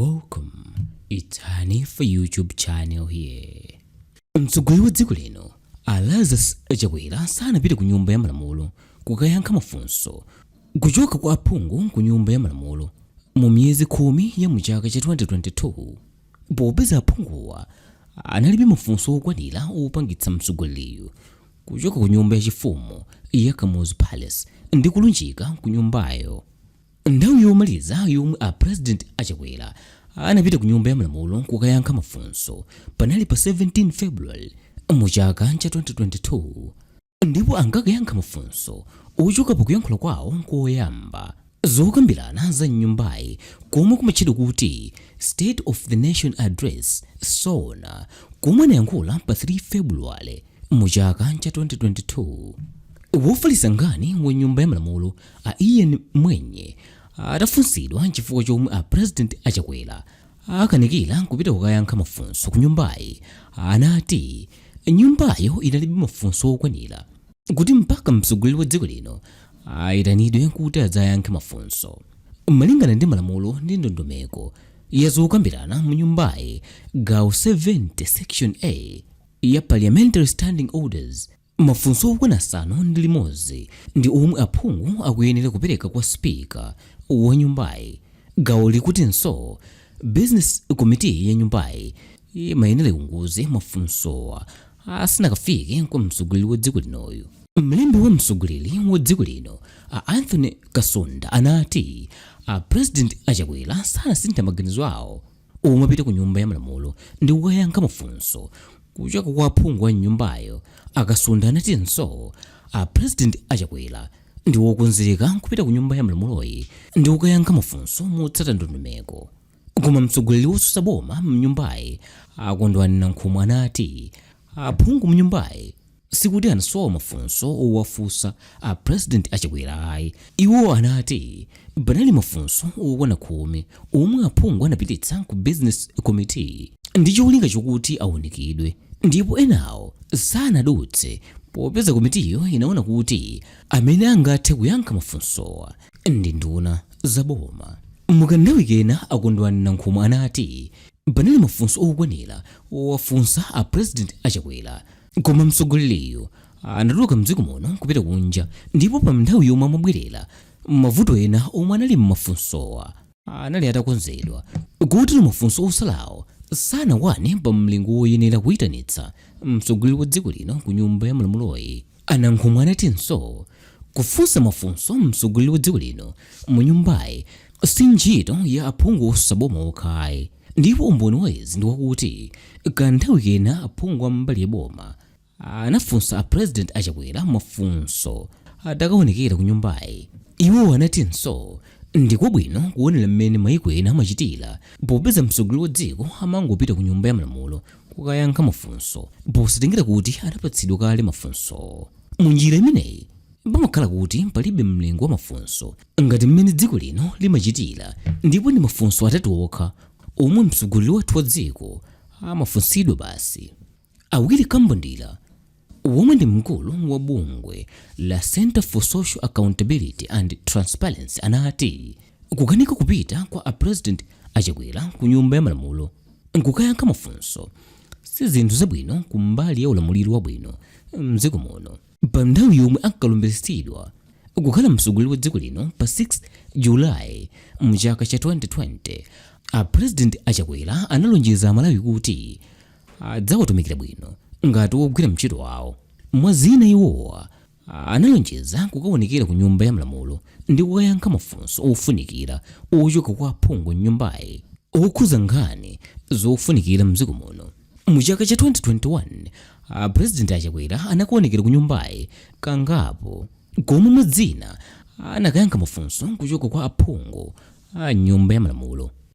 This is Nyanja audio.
Welcome, it's Hanifa YouTube channel here. Mtsogoleri wa dziko lino a Lazarus Chakwera sanapite ku nyumba ya malamulo kukayankha mafunso kuchoka kwa aphungu ku nyumba ya malamulo mu miyezi 10 ya mu chaka cha 2022 popeza aphunguwa analibe mafunso okwanira opangitsa mtsogoleriyu kuchoka ku nyumba yachifumu ya Kamuzu Palace ndi kulunjika ku nyumbayo. Nthawi yomaliza yomwe a President a Chakwera anapita ku nyumba ya malamulo kukayankha mafunso panali pa 17 February mu chaka cha 2022 ndipo ankakayankha mafunso ochoka pakuyankhula kwawo koyamba zokambirana za m'nyumbayi komwe kumatchedwa kuti State of the Nation Address, SONA, komwe anayankhula pa 3 February mu chaka cha 2022. Wofalitsa nkhani wa nyumba ya malamulo a Ian Mwenye atafunsidwa chifukwa chomwe a President a Chakwera akanikira kupita kukayankha mafunso ku nyumbayi, anati nyumbayo inalibe mafunso okwanira kuti mpaka mtsogoleri wa dziko lino ayitanidwe kuti adzayankhe mafunso. Malingana ndi malamulo ndi ndondomeko ya zokambirana mu nyumbayi, gawo 70 section A ya Parliamentary Standing Orders, mafunso okwana 6 ndi omwe aphungu akuyenera kupereka kwa spika wa nyumbayi. Gawo likutinso Business Committee ya nyumbayi imayenera iunguze mafunsowa asanakafike kwa mtsogoleri wa dziko linoyu. Mlembi wa mtsogoleri wa dziko lino a Anthony Kasunda anati a President a Chakwera sanasinthe maganizo awo omapita ku nyumba ya malamulo ndi kukayankha mafunso kuchoka kwa aphungu a nyumbayo. A Kasunda anatinso a President a Chakwera ndi wokonzeka kupita ku nyumba ya malamuloyi ndi kukayankha mafunso motsata ndondomeko. Koma mtsogoleri wotsutsa boma mnyumbayi a Kondwani Nankhumwa anati aphungu mnyumbayi sikuti anasowa mafunso owafunsa a President a Chakwera ayi. Iwo anati panali mafunso okwana 10 omwe aphungu anapititsa ku Business Committee ndi cholinga chokuti awunikidwe ndipo enawo sanadutse popeza komitiyo inaona kuti amene angathe kuyankha mafunsowa ndi nduna za boma. Mukanthawi kena a Kondwani Nankhumwa anati panali mafunso okwanira owafunsa a President a Chakwera koma mtsogoleriyu anatuluka mdziko muno kupita kunja ndipo pa nthawi yomwe amabwerera mavuto ena omwe anali m'mafunsowa anali atakonzedwa kotero mafunso osalawo sanakwane pa mlingo woyenera kuyitanitsa mtsogoleri wa dziko lino ku nyumba ya malamuloyi. A Nankhumwa anatinso kufunsa mafunso mtsogoleri wa dziko lino mu nyumbayi si ntchito ya aphungu otsutsa boma okha ayi ndipo umboni wa izi ndi wakuti kanthawi kena aphungu a mbali ya boma anafunsa a President a Chakwera mafunso atakaonekera ku nyumbayi. Iwo anatinso ndikwabwino kuonera mmene maiko ena amachitira popeza mtsogoleri wa dziko amangopita ku nyumba ya malamulo kukayankha mafunso posatengera kuti anapatsidwa kale mafunso. Mu njira imeneyi pamakhala kuti palibe mlingo wa mafunso ngati mmene dziko lino limachitira ndipo ndi mafunso 3 okha omwe mtsogoleri wathu wa dziko amafunsidwa basi. A Willy Kambundira womwe ndi mkulu wa bungwe la Center for Social Accountability and Transparency anati kukanika kupita kwa a President a Chakwera ku nyumba ya malamulo nkukayankha mafunso si zinthu zabwino ku mbali ya ulamuliro wabwino mdziko muno. Pa nthawi yomwe ankalumbiritsidwa kukhala mtsogoleri wa dziko lino pa 6 July mchaka cha 2020, a President a Chakwera analonjeza Amalawi kuti adzawatumikira bwino ngati wogwira ntchito wawo. Mwa zina iwowa analonjeza kukaonekera ku nyumba ya malamulo ndi kukayankha mafunso ofunikira ochoka kwa aphungu m'nyumbayi okhuza nkhani zofunikira mdziko muno. Mu chaka cha 2021 a President a Chakwera anakaonekera ku nyumbayi kangapo komwe mwa zina anakayankha mafunso kuchoka kwa aphungu a nyumba ya malamulo.